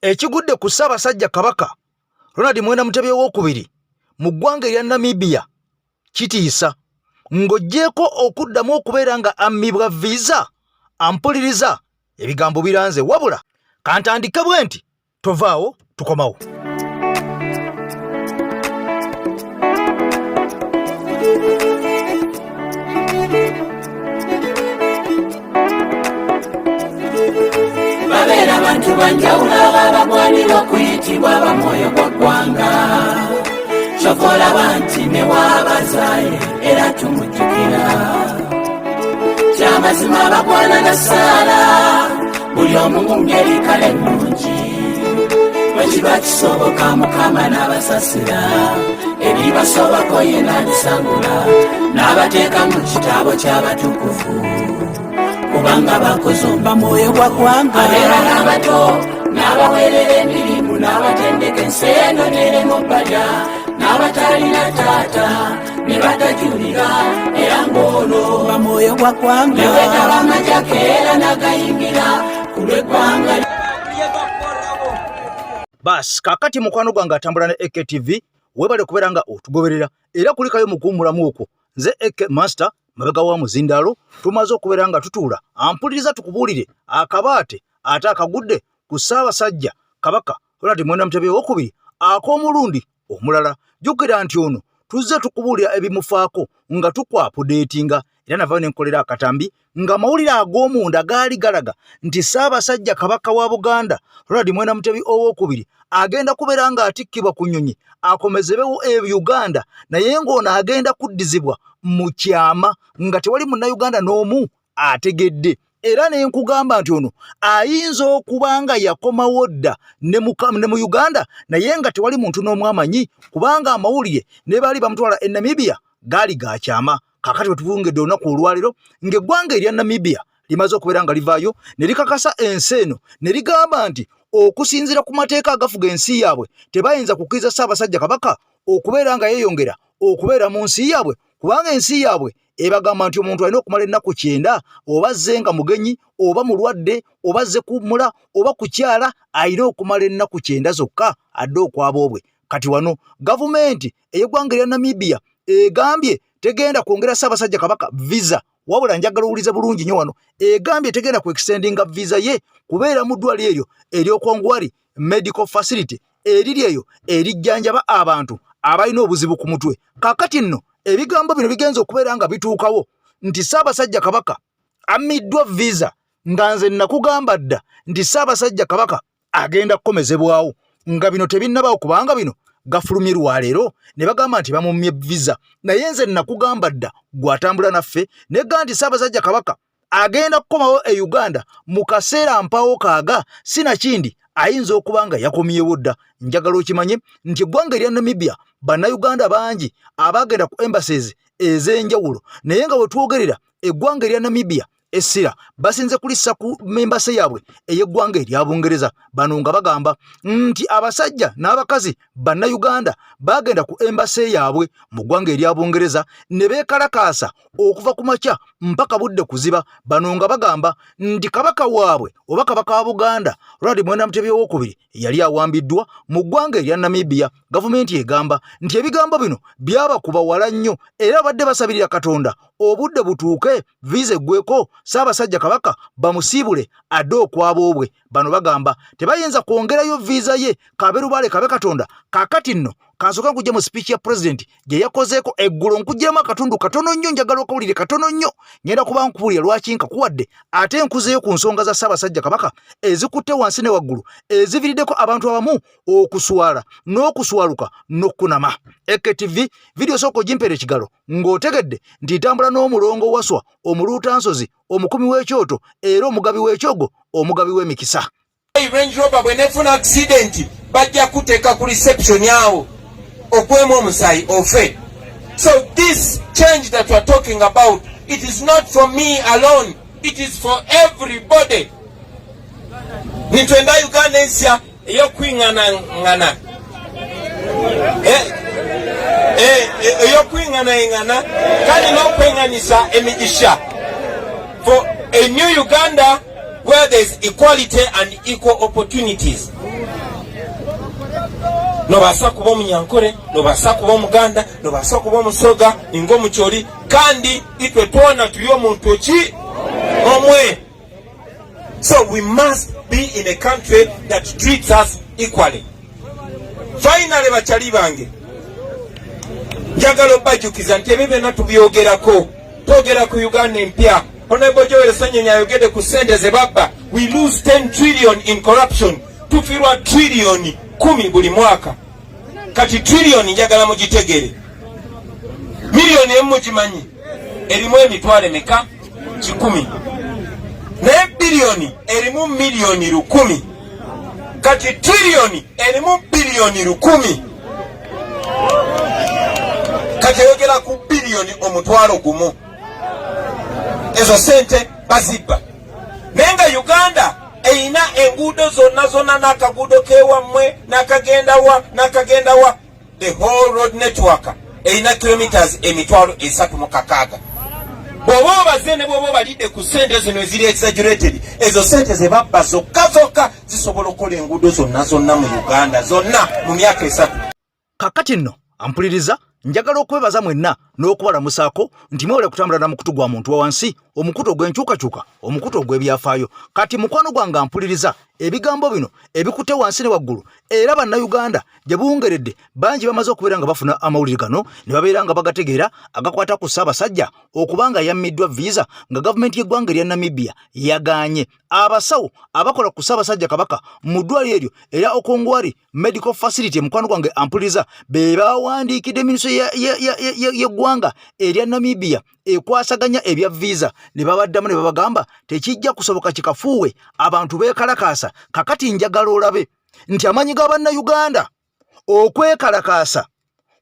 Ekigudde ku Ssaabasajja Kabaka Ronald Mwenda Mutebi owokubiri mu ggwanga erya Namibia kitiisa ng'oggyeeko okuddamu okubeera nga ammibwa viiza ampuliriza ebigambo biranze wabula kantandike bwe nti tovaawo tukomawo. Babeera bantu banjawulo ababagwanira okuyitibwa abamwoyo gwa ggwanga. Kyova olaba nti ne waabazaaye era tumujjukira. Kyamazima abagwanana ssaala buli omu mu ngeri kale ennungi. Bwe kiba kisoboka Mukama n'abasasira ebibasobako ye n'abisangula n'abateeka mu kitabo ky'abatukuvu. Kubanga bakoze omba mwoyo gwa ggwanga. Abeera n'abato n'abaweerera emirimu n'abatendeka ensi eno n'eremu balya n'abatalina taata ne batajulira era ng'ono ba mwoyo gwa ggwanga. Ne bwegaba amajjako era n'agayingira ku lw'eggwanga. Bas kakati mukwano gwange atambula ne AKTV webale kubeera nga otugoberera era kulikayo mu kuwummulamu okwo. Nze AK Master mabega wa muzindaalo tumaze okubeera nga tutuula ampuliriza tukubuulire akabaate ate akagudde ku Ssaabasajja Kabaka Ronald Mwenda Mutebi owokubiri ak'omulundi omulala. Jjukira nti ono tuzze tukubuulira ebimufaako nga tukwapudeetinga era navayo ne nkolera akatambi ng'amawulire ag'omunda gaali galaga nti Ssaabasajja Kabaka wa Buganda Ronald Mwenda Mutebi owokubiri agenda kubeera ng'atikkibwa ku nnyonyi akomezebewo e Uganda naye ng'ono agenda kuddizibwa mu kyama nga tewali Munnayuganda n'omu ategedde. Era ne nkugamba nti ono ayinza okuba nga yakomawo dda ne mu Uganda naye nga tewali muntu n'omu amanyi kubanga amawulire ne baali bamutwala e Namibia gaali ga kyama. Kaakati bwe tubungedde olunaku olwaleero ng'eggwanga erya Namibia limaze okubeera nga livaayo ne likakasa ensi eno ne ligamba nti okusinziira ku mateeka agafuga ensi yaabwe tebayinza kukkiriza Ssaabasajja Kabaka okubeera nga yeeyongera okubeera mu nsi yaabwe kubanga ensi yaabwe ebagamba nti omuntu alina okumala ennaku 90 oba azze nga mugenyi oba mulwadde oba azze kuwummula oba kukyala alina okumala ennaku 90 zokka adde okwaboobwe. Kati wano gavumenti ey'eggwanga erya Namibia egambye tegenda kwongera Ssaabasajja Kabaka visa, wabula njagala owulize bulungi nnyo wano, egambye tegenda ku extendinga visa ye kubeera mu ddwaliro eryo ery'Okwangwari Medical Facility eriri eyo erijjanjaba abantu abalina obuzibu ku mutwe. Kaakati nno ebigambo bino bigenze okubeera nga bituukawo nti Ssaabasajja Kabaka ammiddwa visa, nga nze nakugamba dda nti Ssaabasajja Kabaka agenda kukomezebwawo nga bino tebinnabaawo kubanga bino gafulumye lwaleero ne bagamba nti bamummye visa, naye nze nakugamba dda gw'atambula naffe negga nti Ssaabasajja Kabaka agenda kukomawo e Uganda mu kaseera mpawo kaaga sinakindi ayinza okuba nga yakomyewo dda. Njagala okimanye nti eggwanga erya Namibia bannayuganda bangi abaagenda ku embassies ez'enjawulo naye nga wetwogerera eggwanga erya Namibia essira basinze kulissa ku embasi yaabwe ey'eggwanga erya Bungereza. Bano nga bagamba nti abasajja n'abakazi bannayuganda baagenda ku embasi yaabwe mu ggwanga erya Bungereza ne beekalakaasa okuva ku makya mpaka budde kuziba. Bano nga bagamba nti kabaka waabwe oba kabaka wa Buganda Ronald Mwenda Mutebi owokubiri yali awambiddwa mu ggwanga erya Namibia. Gavumenti egamba nti ebigambo bino byabakuba wala nnyo era babadde basabirira Katonda obudde butuuke viza eggweko Ssaabasajja Kabaka bamusiibule adde okwaboobwe. Bano bagamba tebayinza kwongerayo viza ye kabe lubaale kabe Katonda. Kaakati nno kansooka nkujje mu sipiiki ya pulezidenti gye yakozeeko eggulo, nkuggyemu akatundu katono nnyo, njagala okawulire katono nnyo, ngenda kuba nkubuulira lwaki nkakuwadde ate nkuzeeyo ku nsonga za Ssaabasajja Kabaka ezikutte wansi ne waggulu eziviiriddeko abantu abamu okuswala n'okuswaluka n'okukunama. AKTV vidiyo sooka ogimpeera ekigalo ng'otegedde nti ntambula n'omulongo Waswa omuluutansozi omukumi w'ekyoto era omugabi w'ekyogo omugabi w'emikisa. Range Rover bwe nefuna accident bajja kuteeka ku reception awo okwemu omusaayi ofe. So this change that we are talking about, it is not for me alone, it is for everybody. Nitwenda Uganda ensya ey'okwing'anang'ana. Ey'okwing'anang'ana kandi n'okweng'anisa emigisha for a new Uganda where there is equality and equal opportunities. Nobaasa kuba Omunyankore, nobaasa kuba Omuganda, nobaasa kuba Omusoga, ninga Omucholi, kandi itwe twona turi omuntu ki omwe. So we must be in a country that treats us equally. Finally, bakyali bange, njagala obajjukiza nti ebyo byonna tubyogerako, twogera ku Uganda empya. Honorable Joel Ssenyonyi ayogedde ku ssente ze babba. We lose 10 trillion in corruption. Tufiirwa trillion 10 buli mwaka. Kati trillion njagala mugitegere, miliyoni emu mugimanyi erimu emitwalo emeka? 100. Naye biliyoni erimu miliyoni 1000. Kati trillion erimu biliyoni 1000. Kati eyogera ku biliyoni 10,000. Ezo sente bazibba, naye nga Uganda eyina enguudo zonna zonna, n'akaguudo k'ewammwe n'akagendawa n'akagendawa. The whole road network erina kilometers 360,000. Bw'oba obaze ne bw'oba obalidde ku ssente zino eziri exaggerated, ezo ssente ze babba zokka zokka zisobola okukola enguudo zonna zonna mu Uganda zonna mu myaka 3. Kakati nno ampuliriza, njagala okwebaza mwenna n'okubalamusaako nti mwewale kutambula na mukutu gwa muntu wa wansi, omukutu ogw'enkyukakyuka, omukutu ogw'ebyafaayo. Kati mukwano gwange ampuliriza, ebigambo bino ebikutte wansi ne waggulu, era Bannayuganda gye buwungeredde bangi bamaze okubeera nga bafuna amawulire gano ne babeera nga bagategeera agakwata ku Ssaabasajja okuba nga yammiddwa visa nga gavumenti y'eggwanga erya Namibia yagaanye. Abasawo abakola ku Ssaabasajja Kabaka mu ddwaliro eryo erya Okongwari Medical Facility, mukwano gwange ampuliriza, be bawandiikidde minisitule y'eggwanga erya Namibia ekwasaganya ebya visa ne babaddamu ne babagamba tekijja kusoboka, kikafuuwe, abantu beekalakaasa. Kakati njagala olabe nti amaanyi ga Bannayuganda okwekalakaasa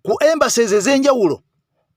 ku embassies ez'enjawulo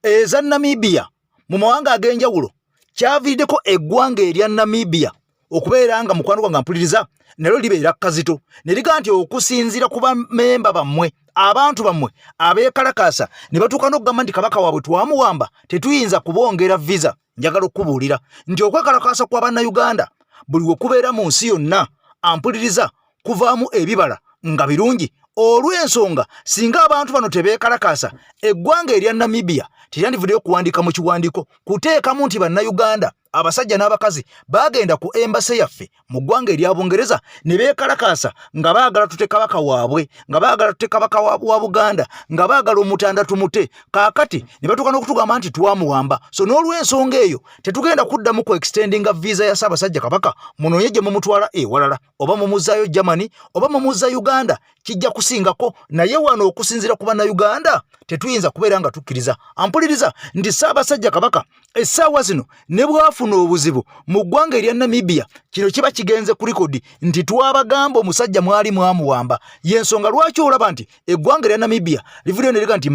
eza Namibia mu mawanga ag'enjawulo kyaviiriddeko eggwanga erya Namibia okubeera nga, mukwano gwange mpuliriza, nalyo libeera kazito ne ligaa nti okusinziira ku bamemba bammwe, abantu bammwe abeekalakaasa ne batuuka n'okugamba nti kabaka waabwe twamuwamba, tetuyinza kubongera visa. Njagala okukubuulira nti okwekalakaasa kwa Bannayuganda buli we kubeera mu nsi yonna, ampuliriza, kuvaamu ebibala nga birungi, olw'ensonga singa abantu bano tebeekalakaasa, eggwanga erya Namibia teryandivuddeyo kuwandiika mu kiwandiiko kuteekamu nti Bannayuganda abasajja n'abakazi bagenda ku embassy yaffe mu ggwanga erya Bungereza ne beekalakaasa nga baagala tute kabaka waabwe, nga baagala tute kabaka wa Buganda, nga baagala omutanda tumute. Kaakati ne batuuka n'okutugamba nti twamuwamba. So n'olw'ensonga eyo tetugenda kuddamu ku extendinga visa ya Ssaabasajja Kabaka. Munoonye gye mumutwala ewalala, oba mumuzaayo Germany oba mumuzza Uganda, kijja kusingako. Naye wano okusinziira ku Bannayuganda tetuyinza kubeera nga tukkiriza, ampuliriza, nti Ssaabasajja Kabaka essaawa zino ne bwafuna obuzibu mu ggwanga erya Namibia, kino kiba kigenze ku record nti twabagamba omusajja mwali mwamuwamba. Yensonga lwaki olaba nti eggwanga erya Namibia livuddeyo ne liga nti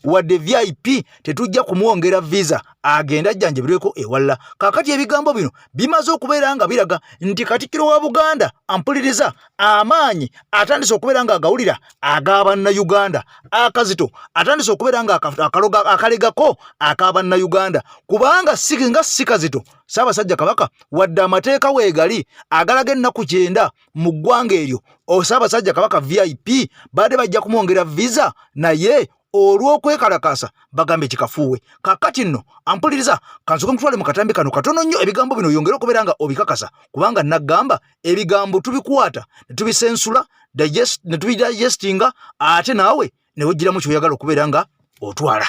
wadde VIP tetujja kumwongera visa, agenda ajjanjabirweko ewalala. Kaakati ebigambo bino bimaze okubeera nga biraga nti Katikkiro wa Buganda, ampuliriza, amaanyi atandise okubeera nga agawulira ag'Abannayuganda, akazito atandise okubeera nga akalegako ak'Abannayuganda, kubanga nga si kazito Ssaabasajja Kabaka, wadde amateeka weegali agalaga ennaku 90 mu ggwanga eryo, Ssaabasajja Kabaka VIP baadde bajja kumwongera visa, naye olw'okwekalakaasa bagambye kikafuuwe. Kakati nno ampuliriza, kansoke nkutwale mu katambi kano katono nnyo, ebigambo bino oyongere okubeera nga obikakasa, kubanga naggamba ebigambo tubikwata ne tubisensula ne tubidigestinga, ate naawe ne weggyiramu ky'oyagala okubeera nga otwala.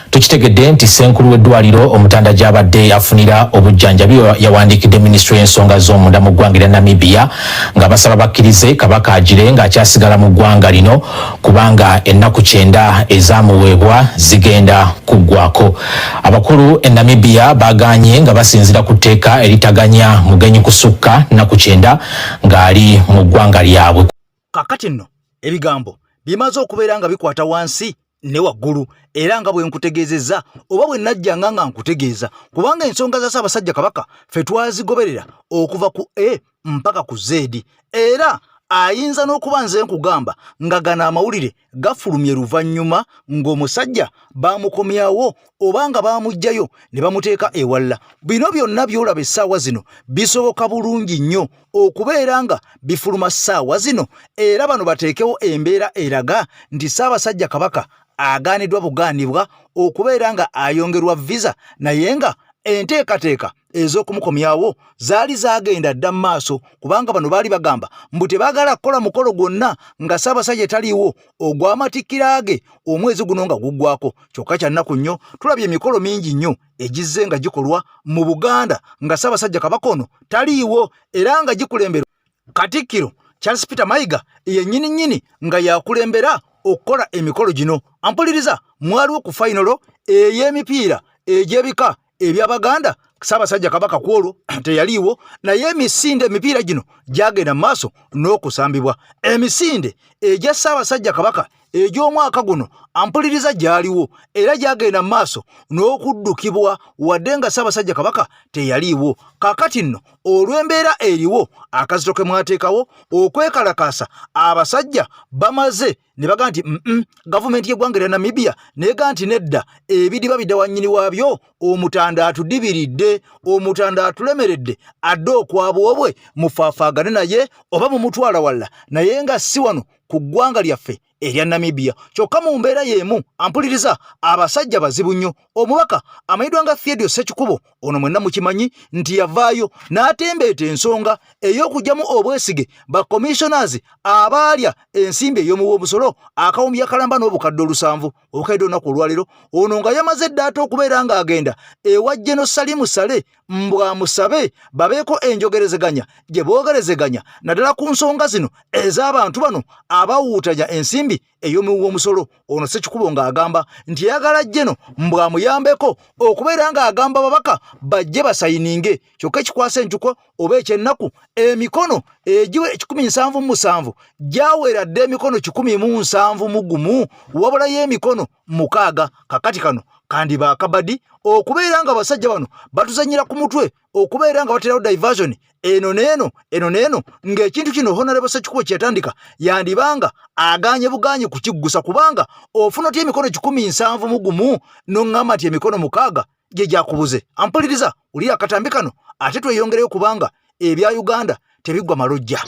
Tukitegedde nti ssenkulu w'eddwaliro Omutanda gy'abadde afunira obujjanjabi yawandiikidde minisitule y'ensonga z'omunda mu ggwanga erya Namibia nga basaba bakkirize kabaka agire ng'akyasigala mu ggwanga lino, kubanga ennaku 90 ezaamuweebwa zigenda kuggwako. Abakulu e Namibia baganye nga basinziira ku tteeka eritaganya mugenyi kusukka nnaku 90 ng'ali mu ggwanga lyabwe. Kakati nno ebigambo bimaze okubeera nga bikwata wansi ne waggulu, era nga bwe nkutegeezezza oba bwe najjanga nga nkutegeeza, kubanga ensonga za Ssaabasajja Kabaka ffe twazigoberera okuva ku A mpaka ku Z, era Ayinza n'okuba nze nkugamba nga gano amawulire gafulumye luvannyuma ng'omusajja baamukomyawo oba nga baamuggyayo ne bamuteeka ewalala. Bino byonna by'olaba essaawa zino bisoboka bulungi nnyo okubeera nga bifuluma ssaawa zino, era bano bateekewo embeera eraga nti Ssaabasajja Kabaka agaaniddwa bugaanibwa okubeera nga ayongerwa visa, naye nga enteekateeka ez'okumukomyawo zaali zaagenda dda mu maaso, kubanga bano baali bagamba mbu tebaagala kukola mukolo gwonna nga Ssaabasajja taliiwo ogw'amatikkira ge omwezi guno nga guggwako. Kyokka kya nnaku nnyo tulabye emikolo mingi nnyo egizze nga gikolwa mu Buganda nga Ssaabasajja Kabaka ono taliiwo, era nga gikulemberwa Katikkiro Charles Peter Mayiga yennyini nnyini nga yakulembera okukola emikolo gino. Ampuliriza, mwaliwo ku fayinolo ey'emipiira egy'ebika eby'Abaganda, Ssaabasajja Kabaka ku olwo teyaliiwo, naye emisinde emipiira gino gyagenda mu maaso n'okusambibwa. Emisinde egya Ssaabasajja Kabaka egy'omwaka guno ampuliriza gyaliwo era gyagenda mu maaso n'okuddukibwa wadde nga Ssaabasajja Kabaka teyaliiwo. Kaakati nno olw'embeera eriwo, akazito ke mwateekawo okwekalakaasa, abasajja bamaze ne baga nti mm gavumenti y'eggwanga erya Namibia neega nti nedda, ebidiba bidda wa nnyini waabyo, omutanda atudibiridde, omutanda atulemeredde, adde okwabwobwe mufaafaagane naye oba mumutwala walla, naye nga si wano ku ggwanga lyaffe erya Namibia. Kyokka mu mbeera y'emu ampuliriza, abasajja bazibu nnyo. Omubaka amanyiddwa nga Theodore Ssekikubo ono mwenna mukimanyi nti yavaayo n'atembeeta ensonga ey'okugyamu obwesige ba commissioners abaalya ensimbi ey'omuwa omusolo akawumbi akalamba n'obukadde olusanvu obukaidde olunaku olwaleero. Ono nga yamaze dda ate okubeera ng'agenda ewa General Salim Saleh mbwamusabe babeeko enjogerezeganya gye boogerezeganya naddala ku nsonga zino ez'abantu bano abawuutanya ensimbi ey'omuwi w'omusolo. Ono Ssekikubo ng'agamba nti ayagala Jeno mbwamuyambeko okubeera ng'agamba ababaka bajje basayininge, kyokka ekikwasa encuko oba ekyennaku emikono egiwera 177 gyawera dda emikono 171, wabulayo emikono 6. Kakati kano kandiba akabadi okubeera nga abasajja bano batuzanyira ku mutwe okubeera nga baterawo diversion eno neeno eno neeno, ng'ekintu kino Honorable Ssekikubo kyeyatandika yandibanga aganye buganyi kukiggusa, kubanga ofuna otya emikono 171 n'oŋŋamba nti emikono 6 gye gyakubuze. Ampuliriza, wulira akatambi kano ate tweyongereyo kubanga ebya Uganda tebiggwa malojja.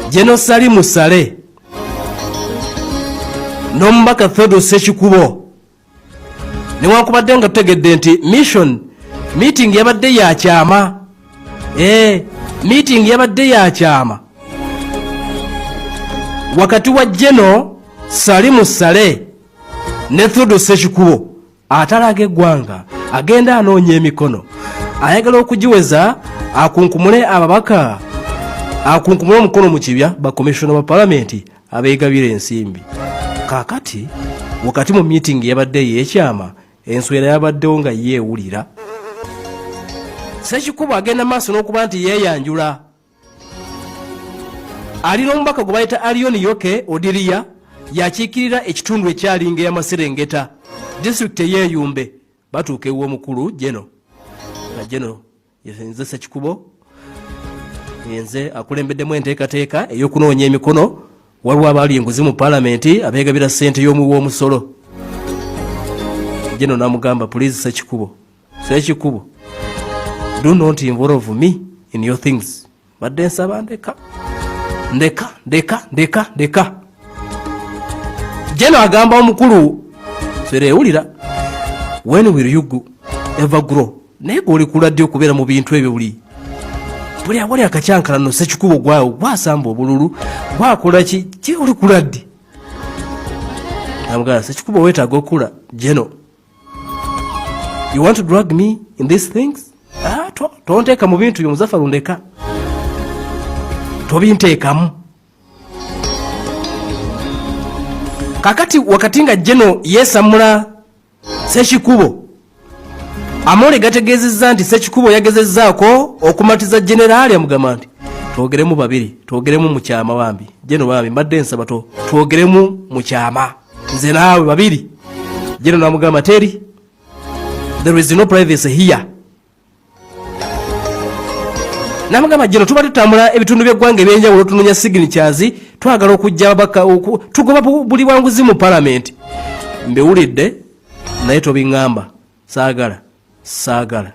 General Salim Saleh n'omubaka Theodore Ssekikubo, newankubadde nga tutegedde nti mission meeting yabadde ya kyama, meeting yabadde ya kyama wakati wa General Salim Saleh ne Theodore Ssekikubo atalaga eggwanga, agenda anoonya emikono, ayagala okugiweza akunkumule ababaka, akunkumule omukono mu kibya bakomishona ba palamenti abeegabira ensimbi. Kaakati wakati mu meeting yabadde ey'ekyama, enswera yabaddewo nga yeewulira. Ssekikubo agenda maaso n'okuba nti yeeyanjula, ali n'omubaka gwe bayita Alion Yoke Odiria, yakiikirira ekitundu ekyalinga ey'Amaserengeta, disitulikiti ey'Eyumbe. Batuuka ew'omukulu Jeno, nga Jeno nze Ssekikubo, nze akulembeddemu enteekateeka ey'okunoonya emikono, waliwo abaali enguzi mu palamenti abeegabira ssente y'omuwi w'omusolo. Jeno n'amugamba, please Ssekikubo, Ssekikubo, do not involve me in your things, badde nsaba ndeka ndeka ndeka ndeka ndeka. Jeno agamba omukulu serewulira, when will you go ever grow? Naye gwe olikula ddi okubeera mu bintu ebyo? Buli buli awali akacyankalano Ssekikubo gwawo gwasamba obululu gwakola ki ki, olikula ddi? Amugamba, Ssekikubo weetaaga okukula. Jeno, you want to drag me in these things? Ah, tonteeka mu bintu byo Muzafaru, ndeka, tobinteekamu. Kakati wakati nga Jeno yeesamula Ssekikubo, amawulire gategeezezza nti Ssekikubo yagezezzaako okumatiza generaali, amugamba nti twogeremu babiri, twogeremu mu kyama bambi, Jeno bambi mbadde nsaba twogeremu mu kyama nze naawe babiri. Jeno namugamba teri, there is no privacy here. Namugamba jeno tubadde tutambula ebitundu by'eggwanga ebyenjawulo tunonya signatures, twagala okujja tugoba buli bwanguzi mu palamenti. Mbiwulidde naye tobiŋŋamba, saagala saagala.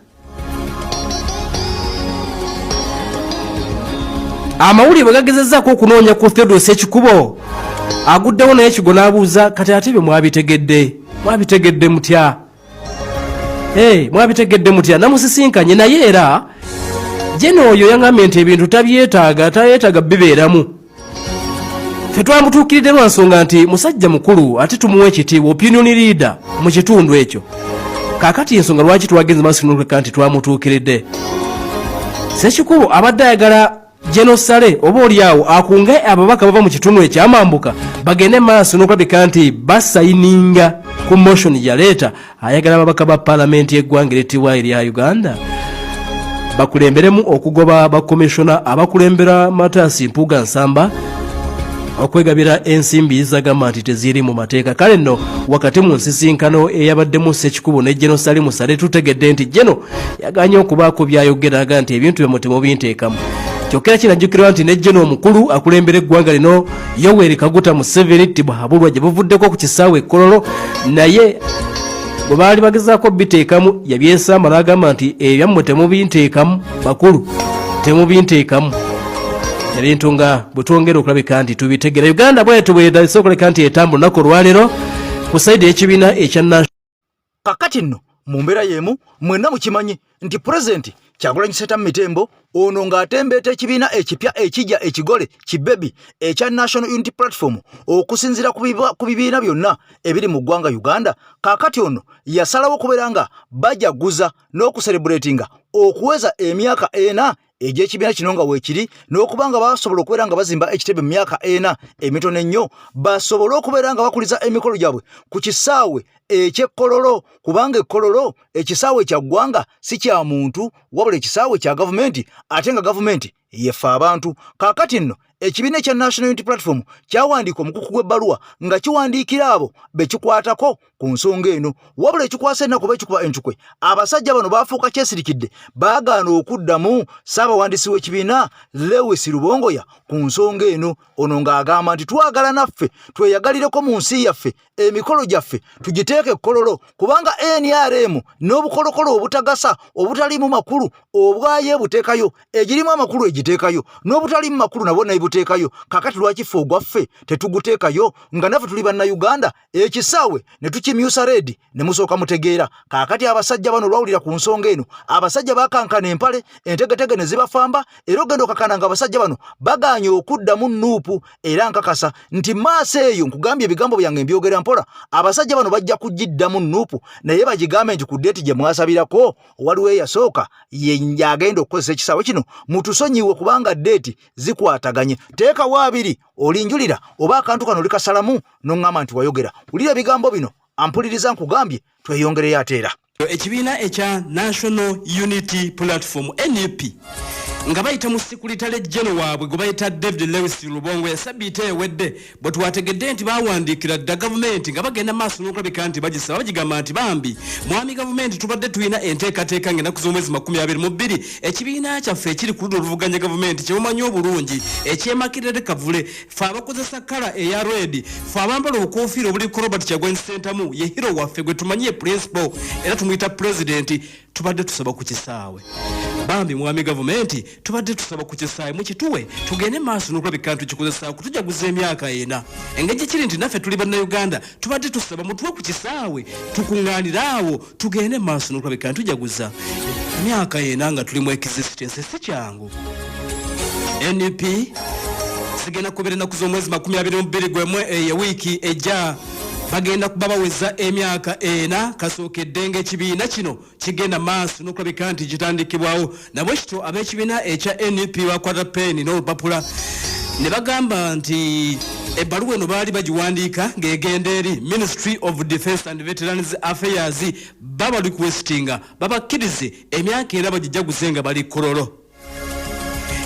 Amawulire bwe gagezezaako okunoonya ku Theodore Ssekikubo aguddewo naye ekigo n'abuuza kati ate bye mwabitegedde mwabitegedde mutya? Hey, mwabitegedde mutya? Namusisinkanye naye era jene oyo yaŋambye nti ebintu tabyetaaga, tayetaaga bibeeramu. Ffe twamutuukiridde lwa nsonga nti musajja mukulu ate tumuwa ekitiibwa, opinion leader mu kitundu ekyo. Kaakati ensonga lwaki twagenze maaso n'okuleka nti twamutuukiridde, Ssekikubo abadde ayagala General Saleh oba oli awo akunge ababaka bava mu kitundu ekyamambuka bagende maaso n'okulabika nti basayininga ku motion gyaleeta. Ayagala ababaka ba palamenti y'eggwanga erettibwa erya Uganda bakulemberemu okugoba bakomishona abakulembera Mathias Mpuuga Nsamba okwegabira ensimbi zagamba nti teziri mu mateeka. Kale nno wakati mu nsisinkano eyabaddemu Ssekikubo ne General Salim Saleh, tutegedde nti General yaganye okubaako byayogera aga nti ebintu byammwe temubinteekamu. Kyokka era kinajjukirwa nti ne General omukulu akulembera eggwanga lino Yoweri Kaguta Museveni Tibuhaburwa gye buvuddeko ku kisaawe e Kololo naye bwe baali bagezaako biteekamu yabyesamba n'agamba nti ebyammwe temubinteekamu, bakulu temubinteekamu. Ebintu nga bwe twongera okulabika nti tubitegera Uganda bwetyo bwetandise okulabika nti etambula olunaku olwaleero ku sayidi y'ekibiina ekya Kakati nno mu mbeera y'emu mwenna mukimanyi nti pulezidenti Kyagulanyi Ssentamu Mitembo ono ng'atembeeta ekibiina ekipya ekijja ekigole kibebi ekya National Unity Platform okusinziira ku bibiina byonna ebiri mu ggwanga Uganda. Kaakati ono yasalawo okubeera nga bajaguza n'okuserebuletinga okuweza emyaka ena egy'ekibiina kino nga weekiri n'okuba nga basobola okubeera nga bazimba ekitebe mu myaka ena emitono ennyo basobole okubeera nga bakuliza emikolo gyabwe ku kisaawe eky'e Kololo, kubanga e Kololo ekisaawe kya ggwanga si kya muntu wabula ekisaawe kya gavumenti ate nga gavumenti yefe abantu. Kaakati nno ekibiina ekya National Unity Platform kyawandiika omukuku gw'ebbaluwa nga kiwandiikira abo be kikwatako ku nsonga eno, wabula ekikwasa ennaku oba ekikuba encukwe abasajja bano baafuuka kyesirikidde, baagaana okuddamu ssaabawandiisi w'ekibiina Lewis Rubongoya ku nsonga eno. Ono ng'agamba nti twagala naffe tweyagalireko mu nsi yaffe, emikolo gyaffe tugiteeke Kololo, kubanga NRM n'obukolokolo obutagasa obutaliimu makulu obwayo ebuteekayo, egirimu amakulu egiteekayo, n'obutaliimu makulu nabwo nebuteekayo. Kakati lwaki ffe ogwaffe tetuguteekayo nga naffe tuli Bannayuganda, ekisaawe ne tukimyusa red ne musooka mutegeera. Kaakati abasajja bano olwawulira ku nsonga eno, abasajja bakankana empale, entegetege ne zibafamba, era ogenda okakana nga abasajja bano bagaanye okuddamu nuupu. Era nkakasa nti maaso eyo nkugambye ebigambo byange mbyogera mpola, abasajja bano bajja kugiddamu nuupu, naye bagigambe nti ku deeti gye mwasabirako waliwo eyasooka ye agenda okukozesa ekisaawe kino, mutusonyiwe kubanga deeti zikwataganye. Teekawo abiri olinjulira oba akantu kano olikasalamu noŋŋamba nti wayogera. Wulira ebigambo bino, ampuliriza nkugambye tweyongereyo ate era. Ekibiina ekya National Unity Platform NUP nga bayita mu sikuritale jeno waabwe gwe bayita David Lewis Lubongo ya sabbiiti ewedde bwe twategedde nti bawandiikira dda gavumenti nga bagenda maaso n'okulabika nti bagisaba, bagigamba nti bambi mwami gavumenti tubadde tulina enteekateeka ng'ennaku z'omwezi 22 ekibiina kyaffe ekiri ku ludda oluvuganya gavumenti kyemumanyi obulungi ekyemakirire kavule, fe abakozesa kala eya red, fe abambala obukofiira obuliko Robert Kyagulanyi Ssentamu ye hero waffe gwe tumanyi ye principal era tumuyita pulezidenti, tubadde tusaba ku kisaawe bambi mwami gavumenti tubadde tusaba ku kisaawe mukituwe tugende maaso n'okulabika nti tukikozesaako tujaguza emyaka ena. Engeri kiri nti naffe tuli Bannayuganda, tubadde tusaba mutuwe ku kisaawe tukuŋŋaanire awo tugende maaso n'okulabika nti tujaguza emyaka ena nga tuli mu existence, si kyangu. NUP zigenda kubeera ennaku z'omwezi 22 gwemwe eyo wiiki ejja bagenda kuba baweza emyaka ena kasookedde ng'ekibiina kino kigenda maaso n'okulabika nti kitandikibwawo. Nabwe kityo ab'ekibiina ekya NUP bakwata peeni n'olupapula ne bagamba nti ebbaluwa eno baali bagiwandiika ng'egenda eri Ministry of Defence and Veterans Affairs, baba requestinga babakkirize emyaka era bagijaguze nga bali Kololo,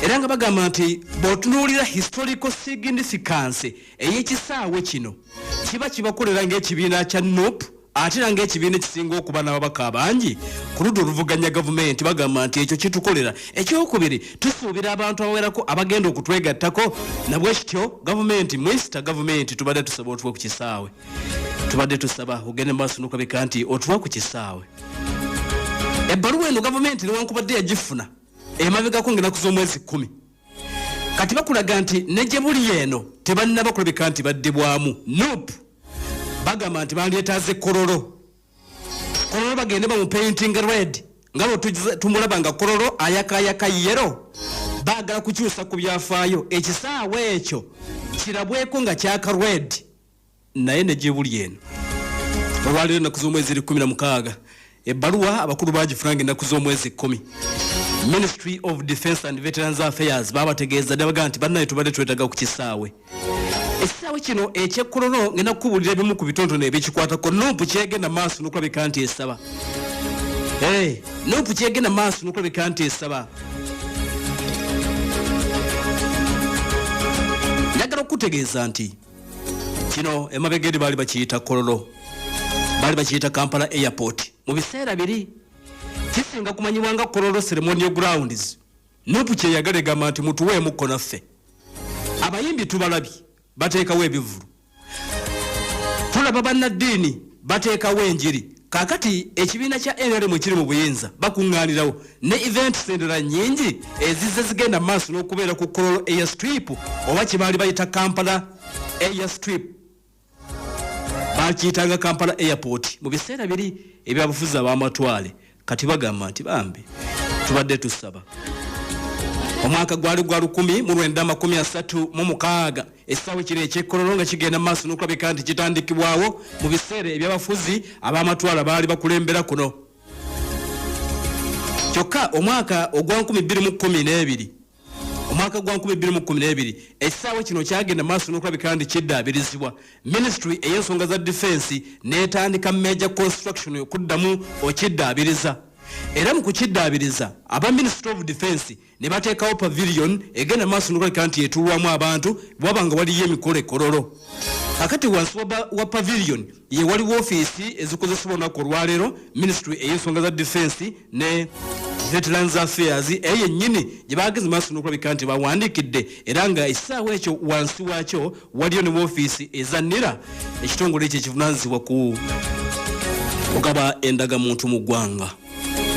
era nga bagamba nti bw'otunuulira historical significance ey'ekisaawe kino kiba kibakolera ng'ekibiina kya NUP. Ate era ng'ekibiina ekisinga okuba n'ababaka abangi ku ludda oluvuganya gavumenti bagamba nti ekyo kitukolera. Ekyokubiri, tusuubira abantu abawerako abagenda okutwegattako nabwe kityo gavumenti Mister gavumenti tubadde tusaba otuwe ku kisaawe. Tubadde tusaba ogende maaso n'okulabika nti otuwa ku kisaawe. Ebbaluwa eno gavumenti newankubadde yagifuna emabegako ng'ennaku z'omwezi 10. Kati bakulaga nti ne gye buli eno tebannaba kulabika nti baddibwamu. Nup bagamba nti bandyetaaze Kololo. Kololo bagende bamupainting red nga bwe tumulaba nga Kololo ayakayaka yero. Baagala kukyusa ku byafaayo, ekisaawe ekyo kirabweko nga kyaka red. Naye ne gye buli eno olwaleero ennaku z'omwezi eri 16, ebbaluwa abakulu baagifuna nga ennaku z'omwezi 10. Ministry of Defense and Veterans Affairs babategeeza ne bagamba nti bannaye tubadde twetaaga ku kisaawe. Ekisaawe kino eky'e Kololo ngenda kukubuulira ebimu ku bitonotono ebikikwatako. Nuupu kyegenda maaso n'okulabika nti esaba. Hey, Nuupu kyegenda maaso n'okulabika nti esaba. Njagala okukutegeeza nti kino emabega eri baali bakiyita Kololo, baali bakiyita Kampala Airport. Mu biseera biri kisinga kumanyibwa nga Kololo Ceremonial Grounds. Nuupu kyeyagala egamba nti mutuweemukko naffe. Abayimbi tubalabye bateekawo ebivvulu, tulaba bannaddiini bateekawo enjiri. Kaakati ekibiina kya NRM ekiri mu buyinza bakuŋŋaanirawo ne events endala nnyingi ezizze zigenda mu maaso n'okubeera ku Kololo Airstrip oba kye baali bayita Kampala Airstrip. Bakiyitanga Kampala Airport mu biseera biri ebyabufuzi ab'amatwale. Kati bagamba nti bambi tubadde tusaba. Omwaka gwali gwa 1936, essaawa kino eky'e Kololo nga kigenda mu maaso n'okulabika nti kitandikibwawo mu biseera ebyabafuzi ab'amatwala baali bakulembera kuno. Kyokka omwaka ogwa 2012, omwaka gwa 2012, ekisaawe kino kyagenda maaso n'okulabika nti kiddaabirizibwa. Ministry ey'ensonga za defense n'etandika major construction okuddamu okiddaabiriza, era mu kukiddaabiriza aba Ministry of Defense ne bateekawo pavilion egenda maaso n'okulabika nti etuulwamu abantu bwaba nga waliyo emikolo e Kololo. Kakati wansi wa pavilion ye waliwo ofiisi ezikozesebwa olunaku olwaleero, ministry ey'ensonga za defense ne Veterans Affairs eyo yennyini gye bageze maaso n'okulabika nti bawandiikidde, era nga essaawa ekyo wansi waakyo waliyo ne woofiisi eza NIRA, ekitongole ekyo ekivunaanyizibwa ku kugaba endagamuntu mu ggwanga.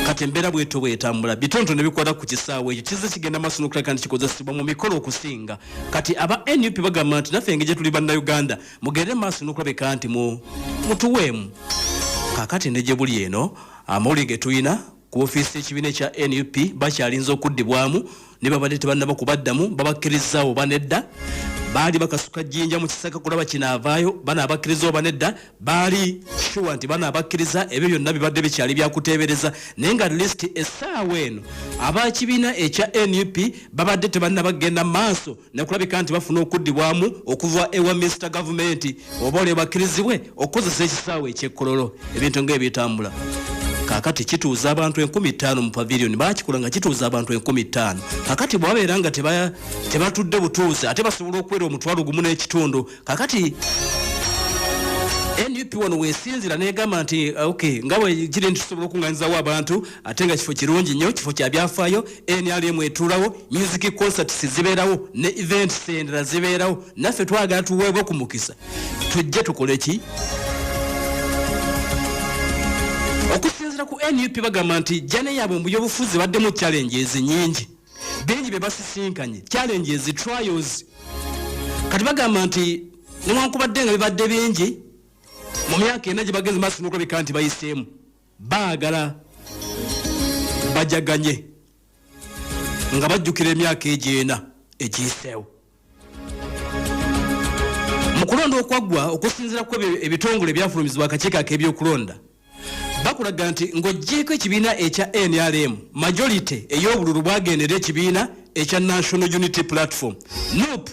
Kati embeera bwetyo bwetambula, bitonotono ebikwata ku kisaawe ekyo kizze kigenda maaso n'okulabika nti kikozesebwa mu mikolo okusinga. Kati aba NUP bagamba nti naffe engeri gye tuli Bannayuganda, mugende maaso n'okulabika nti mutuweemu. Kaakati ne gye buli eno amawulire ge tulina ku ofiisi y'ekibiina ekya NUP bakyalinze okuddibwamu, ne babadde tebannaba kubaddamu babakkirizza oba nedda. Baali bakasuka jjinja mu kisaka kulaba kinaavaayo, banaabakkiriza oba nedda. Baali sure nti banaabakkiriza, ebyo byonna bibadde bikyali byakuteebereza, naye nga at least essaawa eno abakibiina ekya NUP babadde tebannaba kugenda maaso nekulabika nti bafuna okuddibwamu okuva ewa Mister Gavumenti oba olyo bakkirizibwe okukozesa ekisaawe eky'e Kololo. Ebintu ng'ebitambula kaakati kituuza abantu 5000 mu pavilion, baakikola nga kituuza abantu 5000. Kaakati bwe babeera nga tebatudde butuuzi, ate basobola okuwera 1500. Kaakati NUP wano wesinzira negamba nti okay, nga bwe kiri nti tusobola okuŋŋanyizawo abantu, ate nga kifo kirungi nnyo, kifo kya byafaayo, NRM etuulawo, music concerts zibeerawo ne events endala zibeerawo, naffe twagala tuweebwe ku mukisa tujje tukole ki. Okusinziira ku NUP bagamba nti journey yaabwe mu byobufuzi baddemu challenges nyingi, bingi bye basisinkanye, challenges, trials. Kati bagamba nti newankubadde nga bibadde bingi mu myaka ena gye bagenze maaso n'okulabika nti bayiseemu, baagala bajaganye nga bajjukira emyaka egyo ena egiyiseewo. Mu kulonda okwaggwa, okusinziira ku ebyo ebitongole ebyafulumizibwa akakiiko ak'ebyokulonda, bakulaga nti ng'oggyeeko ekibiina ekya NRM, majority ey'obululu bwagendera ekibiina ekya National Unity Platform, NUP,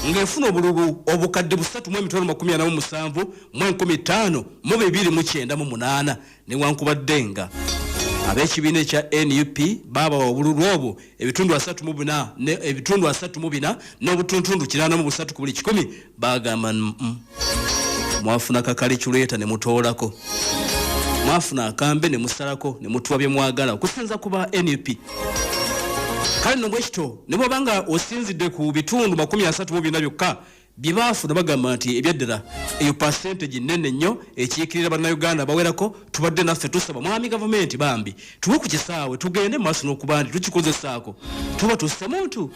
ng'efuna obululu obukadde busatu mu emitwalo makumi ana mu musanvu mu enkumi ttaano mu bibiri mu kyenda mu munaana, newankubadde nga ab'ekibiina ekya NUP baabawa obululu obwo ebitundu asatu mu bina ne ebitundu asatu mu bina n'obutuntundu kinaana mu busatu ku buli kikumi. Bagamba mwafuna kakaliculeeta ne mutoolako. Mwafuna akambe ne musalako ne mutuwa bye mwagala okusinza kuba NUP. Kale nno bwekito ne bw'oba nga osinzidde ku bitundu 34 byokka bye baafuna, bagamba nti ebyaddala eyo percentage nnene nnyo ekiikirira Bannayuganda abawerako. Tubadde naffe tusaba mwami gavumenti bambi tuwe ku kisaawe tugende mu maaso n'okuba nti tukikozesaako, tuba tusse muntu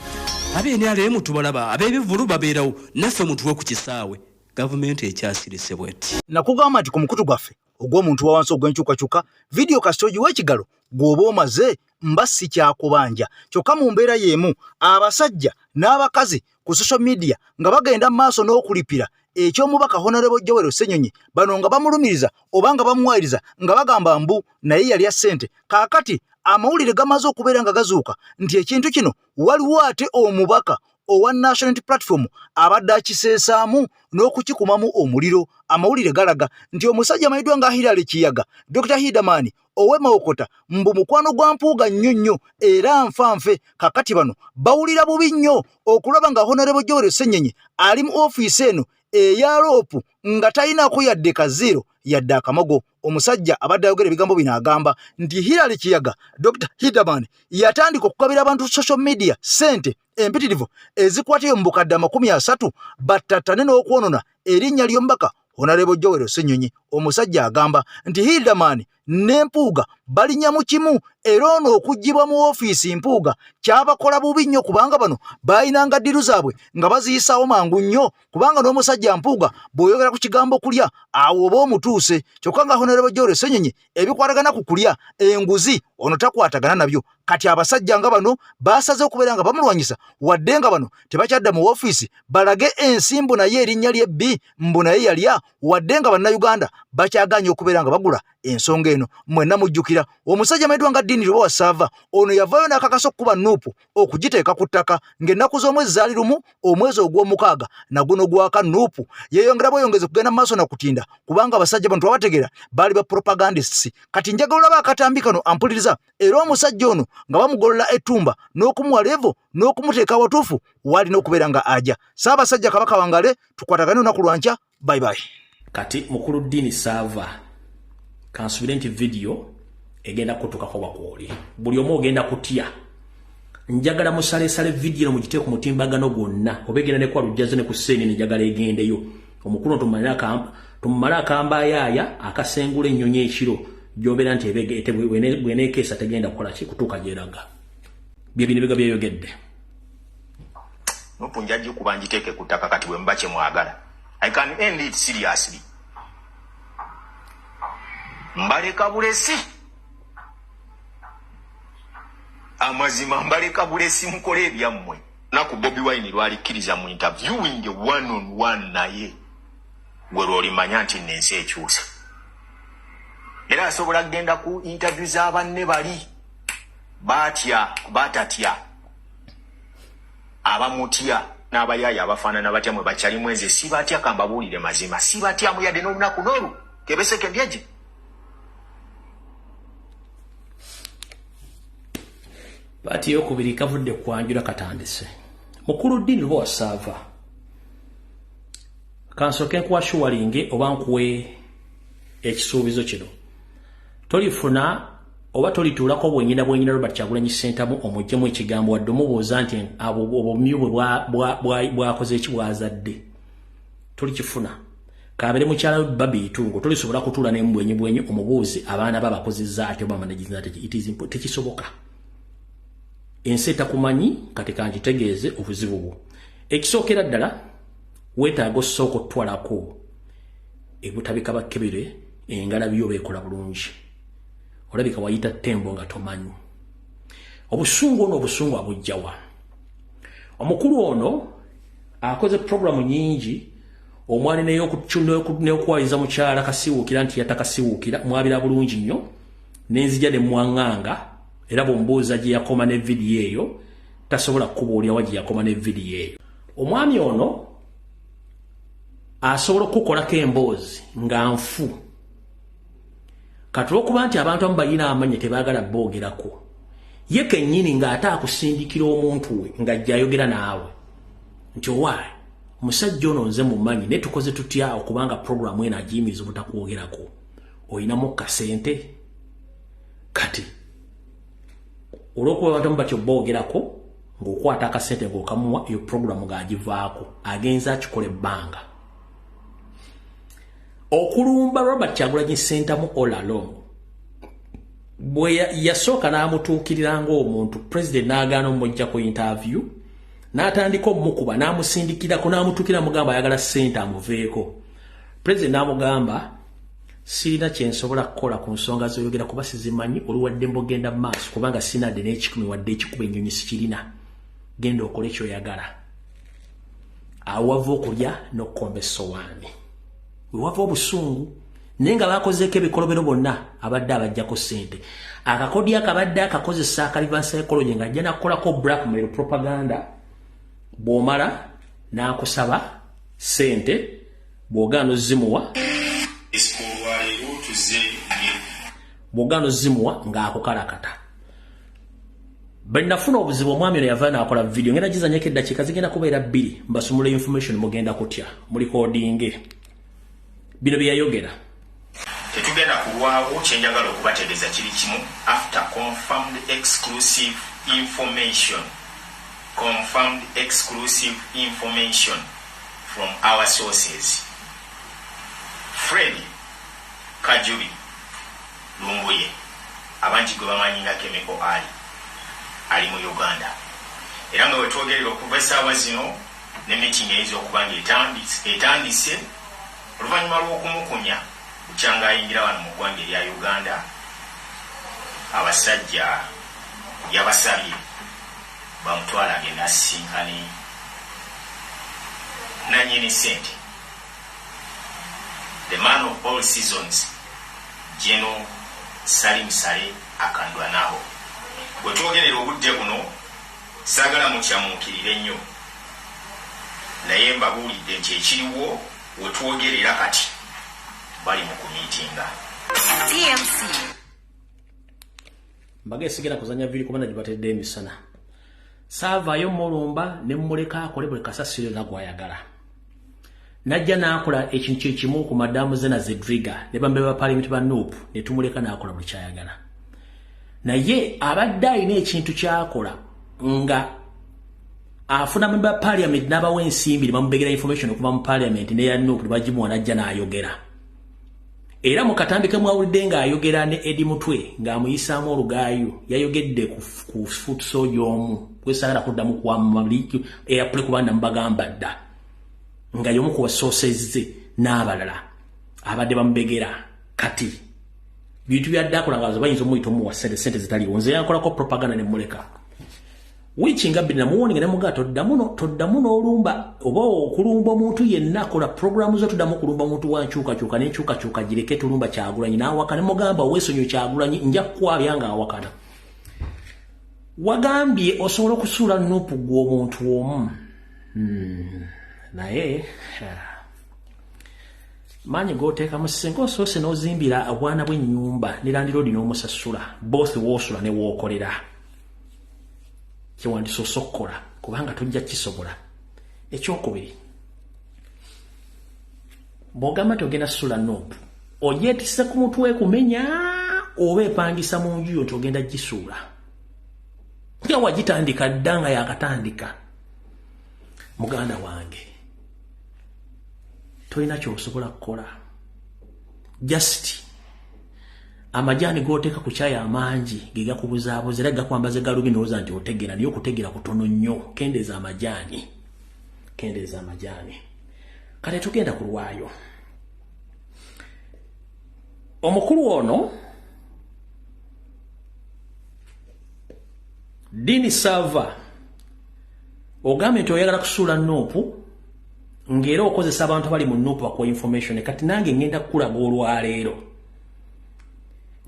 ab'NRM tubalaba, ab'ebivvulu babeerawo, naffe mutuwe ku kisaawe. Gavumenti ekyasirise bweti. Nakugamba nti ku mukutu gwaffe ogw'omuntu wa wansi ogw'enkyukakyuka, vidiyo kasita ogiwa ekigalo gw'oba omaze, mba sikyakubanja. Kyokka mu mbeera y'emu abasajja n'abakazi ku social media nga bagenda mu maaso n'okulipira eky'omubaka Honorable Joel Ssenyonyi, bano nga bamulumiriza oba nga bamuwayiriza nga bagamba mbu naye yalya ssente. Kaakati amawulire gamaze okubeera nga gazuuka nti ekintu kino waliwo ate omubaka owa National Unity Platform abadde akiseesaamu n'okukikumamu omuliro. Amawulire galaga nti omusajja amanyiddwa nga Hilary Kiyaga, Dr. Hidaman ow'e Mawokota, mbu mukwano gwa Mpuuga nnyo nnyo era nfa nfe. Kakati bano bawulira bubi nnyo okulaba nga Honorable Joel Ssenyonyi ali mu ofiisi eno eya LOP nga talinaako yadde kaziiro yadde akamogo. Omusajja abadde ayogera ebigambo bino agamba nti Hilary Kiyaga, Dr. Hidaman, yatandika okugabira abantu social media ssente empitirivu ezikwatayo mu bukadde 30 battattane n'okwonona erinnya ly'omubaka Honorable Joel Ssenyonyi. Omusajja agamba nti Hilderman ne Mpuuga balinnya mu kimu, era ono okuggyibwa mu ofiisi Mpuuga kyabakola bubi nnyo, kubanga bano baalinanga ddiru zaabwe nga baziyisaawo mangu nnyo, kubanga n'omusajja Mpuuga bw'oyogera ku kigambo kulya awo oba omutuuse. Kyokka nga Honorable Joel Ssenyonyi ebikwatagana ku kulya enguzi ono takwatagana nabyo. Kati abasajja nga bano basaze okubeera nga bamulwanyisa, wadde nga bano tebakyadda mu ofiisi balage ensi mbu naye erinnya lye bbi mbu naye yalya, wadde nga Bannayuganda bakyagaanye okubeera nga bagula ensonga eno. Mwenna mujjukira omusajja amanyiddwa nga Ddiini Lubowa Ssaava, ono yavaayo n'akakasa okukuba Nuupu okugiteeka ku ttaka ng'ennaku z'omwezi zaali 1 omwezi ogw'omukaaga, na guno gwaka Nuupu yeeyongera bweyongezi kugenda mu maaso na kutinda, kubanga abasajja bano twabategeera baali ba propagandists. Kati njagala olaba akatambi kano ampuliriza, era omusajja ono nga bamugolola ettumba n'okumuwa levo n'okumuteeka awatuufu waalina okubeera nga aja. Ssaabasajja Kabaka wangale, tukwatagane olunaku lwankya. Bye bye. Kati mukulu Dini Saava, kansubire nti vidiyo egenda kutukako wakwoli buli omu ogenda kutya. Njagala musalesale vidiyo eno mugiteeke ku mutimbagano gwonna, oba egenda ne kwa Lujjazo ne ku Seenene, njagala egendeyo. Omukulu tumumale akambayaaya akasengula ennyonyi ekiro gy'obeera nti bweneekeesa tegenda kukola ki kutuuka gyeraga. Bye bino biga byeyogedde. Nupu nja gikuba ngiteeke ku ttaka kati bwe muba kye mwagala. I can end it seriously. Mbaleka bulesi. Amazima mbaleka bulesi mukole ebyammwe. Naku Bobi Wine lwalikkiriza mu interviewing one on one naye gwe lw'olimanya nti nno ensi ekyuse. Era asobola kugenda ku interview za banne bali batya batatya abamutya n'abayaaya abafaanana batya mwe bakyalimu enze sibatya, kambabuulire mazima sibatyamu yadde n'olunaku n'olu kebeseke ndyeje. Paati eyokubiri kavudde kwanjula katandise. Mukulu Dini Lubowa Saava, kansooke nkuwa shuwalinge oba nkuwe ekisuubizo kino. Tolifuna oba tolituulako bwenyina bwenyina Robert Kyagulanyi Ssentamu omuggyemu ekigambo wadde omubuuza nti abo obumyu bwe bwakoze eki bwazadde. Tolikifuna. Kaabere mukyala we Barbie Itungo, tolisobola kutuula ne mbwenyi bwenyi omubuuze abaana babakozezza ate oba managiza ate it is tekisoboka. Ensi etakumanyi kati kankitegeeze obuzibu bwo. Ekisookera ddala weetaaga osooka otwalako ebutabika bakebere engalabi yo beekola bulungi. Olabika wayita ttembo nga tomanyi. Obusungu ono obusungu abujjawa. Omukulu ono akoze programu nyingi omwani n'okuwayiriza mukyala Kasiwuukira nti yatta Kasiwuukira mwabira bulungi nnyo n'enzija ne mwaŋŋanga, era bw'omubuuza gye yakoma ne vidiyo eyo tasobola kukubuulira wa gye yakoma ne vidiyo eyo. Omwami ono asobola okukukolako emboozi nga nfu. Kati olw'okuba nti abantu abamu balina amannya tebaagala boogerako, ye kennyini ng'ate akusindikira omuntu we ng'ajja ayogera naawe nti owaaye omusajja ono nze mumanyi naye tukoze tutya okubanga puroguramu eno agiyimiriza obutakwogerako. Oyinamu kasente. Kati olw'okuba abantu batyo boogerako ng'okwata akasente ng'okamuwa, eyo programu ng'agivaako agenza akikola ebbanga. Okulumba Robert Kyagulanyi Ssentamu all along, bwe yasooka n'amutuukirira ng'omuntu, president n'agaana omuggyako interview, n'atandika omukuba, n'amusindikirako, n'amutuukira, mugamba ayagala ssente amuveeko. President n'amugamba, "Sirina kyensobola kukola ku nsonga zoyogera kuba sizimanyi. Oliwadde mbogenda mu maaso kubanga sinadde n'ekikumi wadde ekikuba ennyonyi sikirina. Genda okole kyoyagala." Awo wava okulya n'okukomba essowaani, wewava obusungu. Naye nga bakozeeko ebikolobero bonna, abadde abajjako ssente. Akakodyo akabadde akakozesa aka reverse psychology, ng'ajja nakukolako blackmail, propaganda, bw'omala n'akusaba ssente, bw'ogaana ozimuwa, bw'ogaana ozimuwa ng'akukalakata. Bwe nafuna obuzibu, omwami ono yava n'akola video, ngenda gizanyako eddakiika zigenda kubeera 2, mbasumula information. Mugenda kutya mulikodinge bino bye yayogera. Tetugenda kulwawo. Kyenjagala okubategeeza kiri kimu: after confirmed exclusive information, confirmed exclusive information from our sources, Fred Kajubi Lumbuye, abangi gwe bamanyi nga Chemical Ali, ali mu Uganda. Era nga wetwogerera okuva essaawa zino ne meeting eyinza okuba nga etandise oluvannyuma lw'okumukunya bukyanga ayingira wano mu ggwanga erya Uganda. Abasajja yabasabye bamutwala agenda asisinkane nanyini sente, the man of all seasons, General Salim Saleh Akandwanaho. Bwe twogerera obudde buno, saagala mukyamuukirire nnyo, naye mbabuulidde nti ekiriwo wetwogerera kati bali mu kumiitinga. TMC. Mbaga esigera kuzanya viri kubana gibatedde emisana. Saavaayo mulumba ne mmuleka akole buli kasasiro yonna gw'ayagala. Najja n'akola ekintu kyekimu ku madamu Zena Zedriga ne bambe ba parliament ba NUP, ne tumuleka n'akola buli kyayagala. Naye abadde alina ekintu kyakola nga afuna member parliament n'abawa ensimbi ne bamubegera information okuva mu parliament ne ya NUP ne bagimuwa, n'ajja n'ayogera. Era mu katambi ke mwawulidde ng'ayogera ne Eddie Mutwe ng'amuyisaamu olugaayu, yayogedde ku foot soldier omu gwesaagala kuddamu kuwamali airplay kuba namubagamba dda nga y'omu ku basoosezze n'abalala abadde bamubegera. Kati bintu byadde akola nga bayinza omuyita omuwa sente, sente zitaliwo. Nze yankolako propaganda ne muleka wiiki nga 2, namuwoninga ne mugaa, "Toddamu n'olumba oba okulumba omuntu yenna akola programu zo. Toddamu okulumba omuntu wa nkyukakyuka n'enkyukakyuka, gireke. Tulumba Kyagulanyi." N'awakana. Ne mugamba, "Weesonyiwe Kyagulanyi, nja kukwabya ng'awakana." Wagambye osobola okusuula NUP gw'omuntu omu. Naye maanyi g'oteekamu, singa osoose n'ozimbira obwana bw'ennyumba ne landlord n'omusasula, both woosula ne wookolera, kyewandisoose okukola kubanga tojja kisobola. Ekyokubiri, bw'ogamba nti ogenda sula NUP, ogyetisse ku mutwe kumenya oba epangisa mu nju yo nti ogenda gisuula nga wagitandika dda nga yakatandika. Muganda wange, tolina kyosobola kukola. Just amajaani g'oteeka ku kyayi amangi ge gakubuzaabuza era gakwambaza galubi nowooza nti otegeera, naye okutegeera kutono nnyo. Kendeeza amajaani, kendeeza amajaani. Kale tugenda ku lwayo. Omukulu ono Dini Sava, ogambye nti oyagala kusuula NUP ng'era okozesa abantu abali mu NUP bakuwa information. Kati nange ngenda kukulaga olwaleero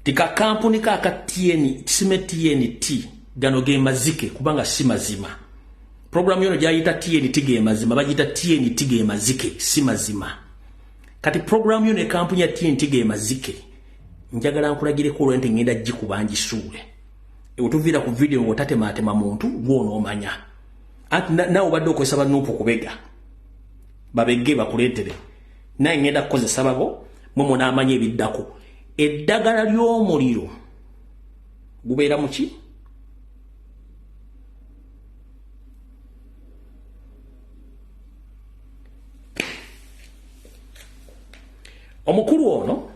ti kakampuni ka aka TN kisime TNT gano ge mazike, kubanga si mazima. Programu yono gyayita TNT ge mazima, bagiyita TNT ge mazike, si mazima. Kati programu yono ekampuni ya TNT ge mazike, njagala nkulagireko olwo nti ngenda gikuba ngisuule. Otuviira ku video ng'otatematema muntu gw'onoomanya, anti naawe obadde okozesa ba NUP kubega babegge bakuleetere, naye ngenda kukozesa babo mwe munaamanya ebiddako. Eddagala ly'omuliro gubeera muki? Omukulu ono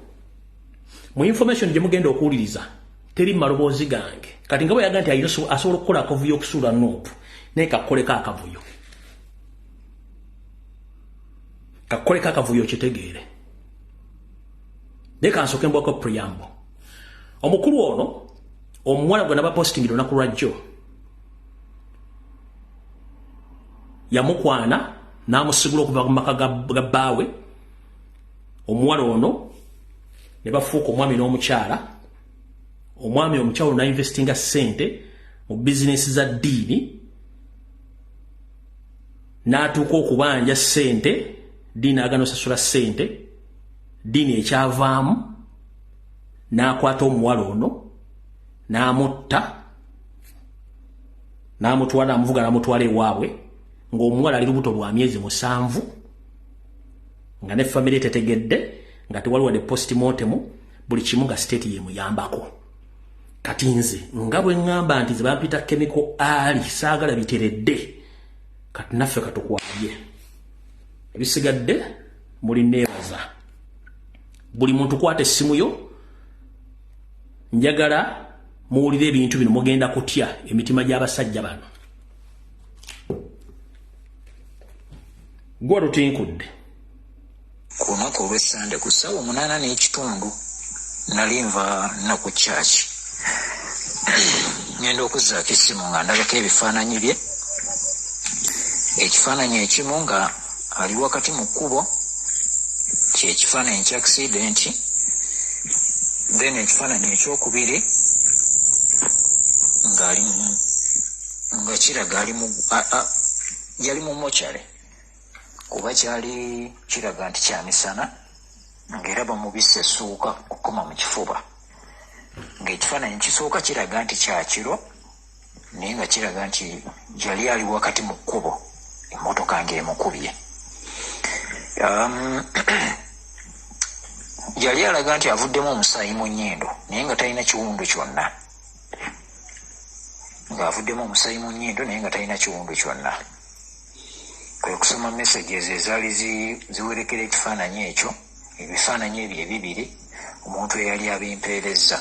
mu information gye mugenda okuwuliriza teri maloboozi gange. Kati nga bwe yaga nti asobola okukola akavuyo okusuula Nuupu, naye kakoleko akavuyo, kakoleko akavuyo okitegeere. Naye kansooke mbwako preamble. Omukulu ono omuwala gwe nabapositingira olunaku lwajjo yamukwana n'amusigula okuva mu maka ga bbaawe. Omuwala ono ne bafuuka omwami n'omukyala. Omwami omukyala ono n'ainvestinga ssente mu bizinesi za ddiini, n'atuuka okubanja ssente, ddiini agana osasula ssente, ddiini ekyavaamu n'akwata omuwala ono n'amutta, n'amutwala, n'amuvuga, n'amutwala ewaabwe ng'omuwala ali lubuto lwa myezi 7, nga ne famire tetegedde, nga tewali wadde postmortem, buli kimu nga state yemuyambako. Kati nze nga bwe ŋŋamba nti ze bampita chemical ali saagala biteredde, kati naffe katukwabye ebisigadde. Muli neebaza buli muntu kwata essimu yo, njagala muwulire ebintu bino, mugenda kutya emitima gy'abasajja bano. Gwa lutinkudde. Ku lunaku olw'Essande ku ssaawa 8:15 nali nva naku kyaki, ngenda okuzzaako essimu nga ndabako ebifaananyi bye. Ekifaananyi ekimu nga ali wakati mu kkubo, kyekifaananyi kya accident. Then ekifaananyi ekyokubiri ng'ali nga kiraga ali mu yali mu mochale, kuba kyali kiraga nti kyamisana, ng'era bamubisse essuuka okukoma mu kifuba, ng'ekifaananyi kisooka kiraga nti kyakiro, naye nga kiraga nti yali ali wakati mu kkubo, emmotoka ng'emukubye. Yali alaga nti avuddemu omusaayi mu nnyindo, naye nga talina kiwundu kyonna, ng'avuddemu omusaayi mu nnyindo naye nga talina kiwundu kyonna. Kwe kusoma messages ezaali ziwerekera ekifaananyi ekyo, ebifaananyi ebyo ebibiri, omuntu eyali abimpeerezza,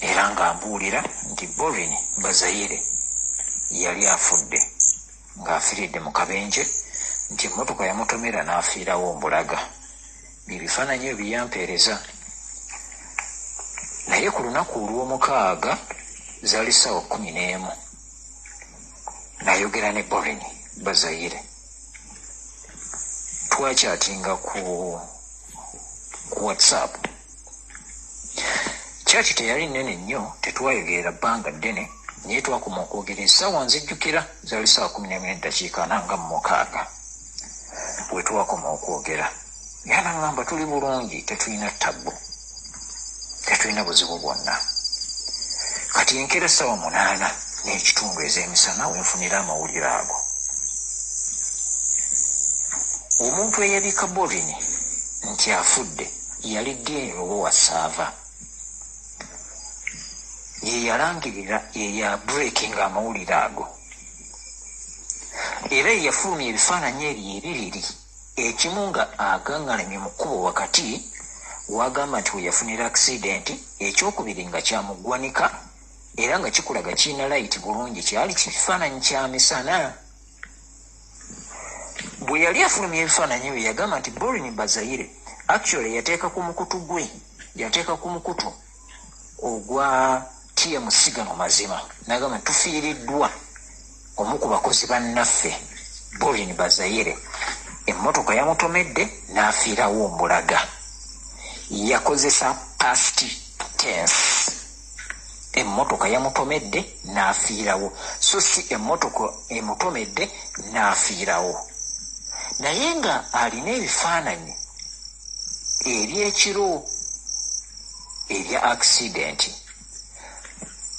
era ng'ambuulira nti Borin Bazayire yali afudde, ng'afiiridde mu kabenje, nti emmotoka yamutomera n'afiirawo mbulaga. Ebifaananyi ebyo byampeereza. Naye ku lunaku olw'omukaaga zaali ssaawa 11, nayogera ne Borin Bazayire. Twakyatinga ku WhatsApp. Kyaki teyali nnene nnyo, tetwayogerera bbanga ddene, naye twakoma okwogera essaawa nzijjukira zaali ssaawa 11:46 we twakoma okwogera. Era naŋŋamba tuli bulungi, tetulina tabbu, tetulina buzibu bwonna. Kati enkeera ssaawa 8:30 ez'emisana wenfunira amawulire ago. Omuntu eyabika Borin nti afudde yali Dean Lubowa Saava. Ye yalangirira, ye ya breaking amawulire ago, era ye yafulumya ebifaananyi ebyo ebibiri, ekimu nga agaŋŋalamye mu kkubo wakati wagamba nti we yafunira accident, ekyokubiri nga kyamuggwanika era nga kikulaga kirina light bulungi, kyali kifaananyi kya misana. Bwe yali afulumya ebifaananyi ebyo yagamba nti Borin Bazayire actually yateeka ku mukutu gwe, yateeka ku mukutu ogwa TMC gano mazima, n'agamba nti tufiiriddwa omu ku bakozi bannaffe Borin Bazayire, emmotoka yamutomedde n'afiirawo mbulaga. Yakozesa past tense, emmotoka yamutomedde n'afiirawo, so si emmotoka emutomedde n'afiirawo. Naye nga alina ebifaananyi ebyekiro ebya accident,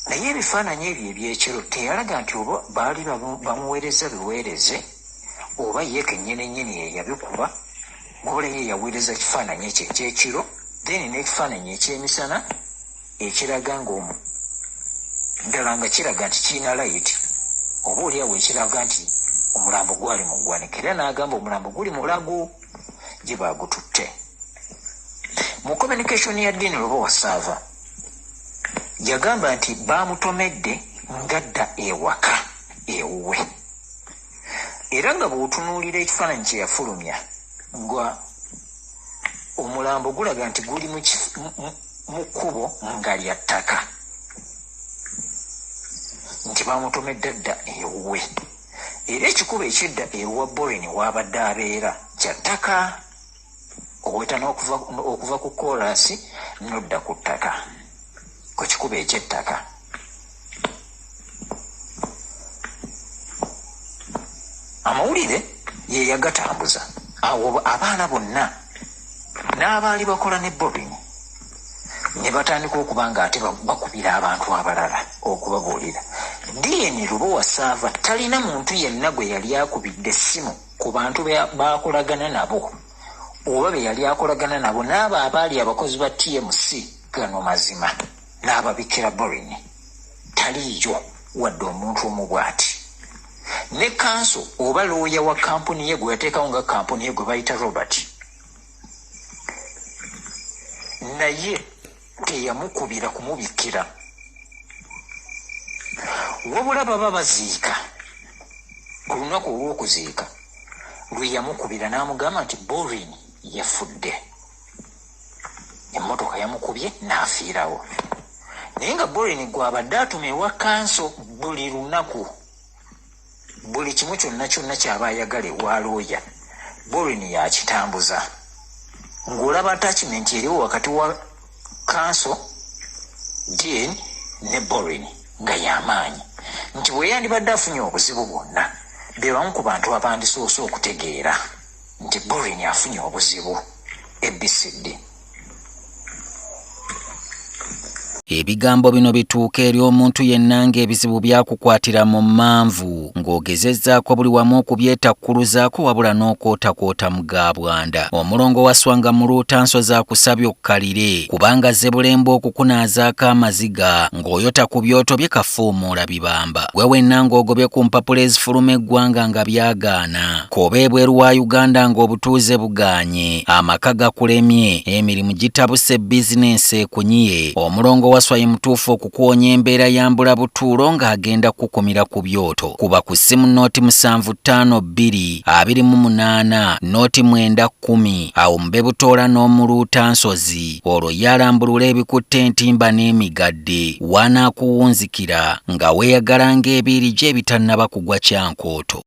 naye ebifaananyi ebyo ebyekiro teyalaga nti oba baali bamuweereza biweereze oba ye kennyini nnyini ye yabikuba, wabula ye yaweereza kifaananyi ekyo ekyekiro Then n'ekifaananyi ekyemisana ekiraga ng'omu ddala nga kiraga nti kirina light, oba oli awo ekiraga nti omulambo gwali mu ggwanika, era n'agamba omulambo guli mulago gye baagututte. Mu communication ya Dean Lubowa Saava yagamba nti baamutomedde ng'adda ewaka ewuwe, era nga bw'otunuulira ekifaananyi kye yafulumya nga omulambo gulaga nti guli mu kkubo nga lya ttaka, nti bamutomedde dda ewuwe, era ekikubo ekyedda ewa Borin waabadde abeera kya ttaka, oweta okuva ku koolaasi n'odda ku ttaka, ku kikubo eky'ettaka. Amawulire ye yagatambuza awo abaana bonna n'abaali bakola ne Borin ne batandika okuba nga ate bakubira abantu abalala okubabuulira. Dean Lubowa Saava talina muntu yenna gwe yali akubidde essimu ku bantu baakolagana nabo oba be yali akolagana nabo n'abo abaali abakozi ba TMC. Gano mazima n'ababikira Borin taliiyo wadde omuntu omu bw'ati. Ne kanso oba looya wa kampuni ye gwe yateekawo nga kampuni ye gwe bayita Robert, naye teyamukubira kumubikira, wabula baba baziika ku lunaku olw'okuziika lwe yamukubira n'amugamba nti Borin yafudde, emmotoka yamukubye n'afiirawo. Naye nga Borin gw'abadde atuma ewa kanso buli lunaku, buli kimu kyonna kyonna ky'aba ayagala ewa looya Borin yakitambuza, ng'olaba attachment eriwo wakati wa kanso Dean ne Borin nga y'amaanyi, nti bwe yandibadde afunye obuzibu bwonna be bamu ku bantu abandisoose okutegeera nti Borin afunye obuzibu ABCD. Ebigambo bino bituuka eri omuntu yenna ng'ebizibu byakukwatira mu mmanvu, ng'ogezezzaako buli wamu okubyetakkuluzaako wabula n'okwotakwota mu ga bwanda. Omulongo Wasswa nga Muluuta Nsozi akusabye okkalire kubanga azze bulembe okukunaazaako amaziga ng'oyota ku byoto bye kafuumuula bibamba. Gwe wenna ng'ogobye ku mpapula ezifuluma eggwanga nga byagaana, k'obe ebweru wa Uganda ng'obutuuze bugaanye, amaka gakulemye, emirimu gitabuse, bizinensi ekunyiye, Omulongo Wasswa ye mutuufu okukuwonya embeera ya mbulabutuulo ng'agenda kukukumira ku byoto. Kuba ku ssimu 0 752 28 0 9 10 awo mube butoola n'omuluuta nsozi, olwo ye alambulula ebikutte entimba n'emigadde w'anaakuwunzikira nga weeyagala ng'ebiiri gye ebitannaba kugwa kyankooto.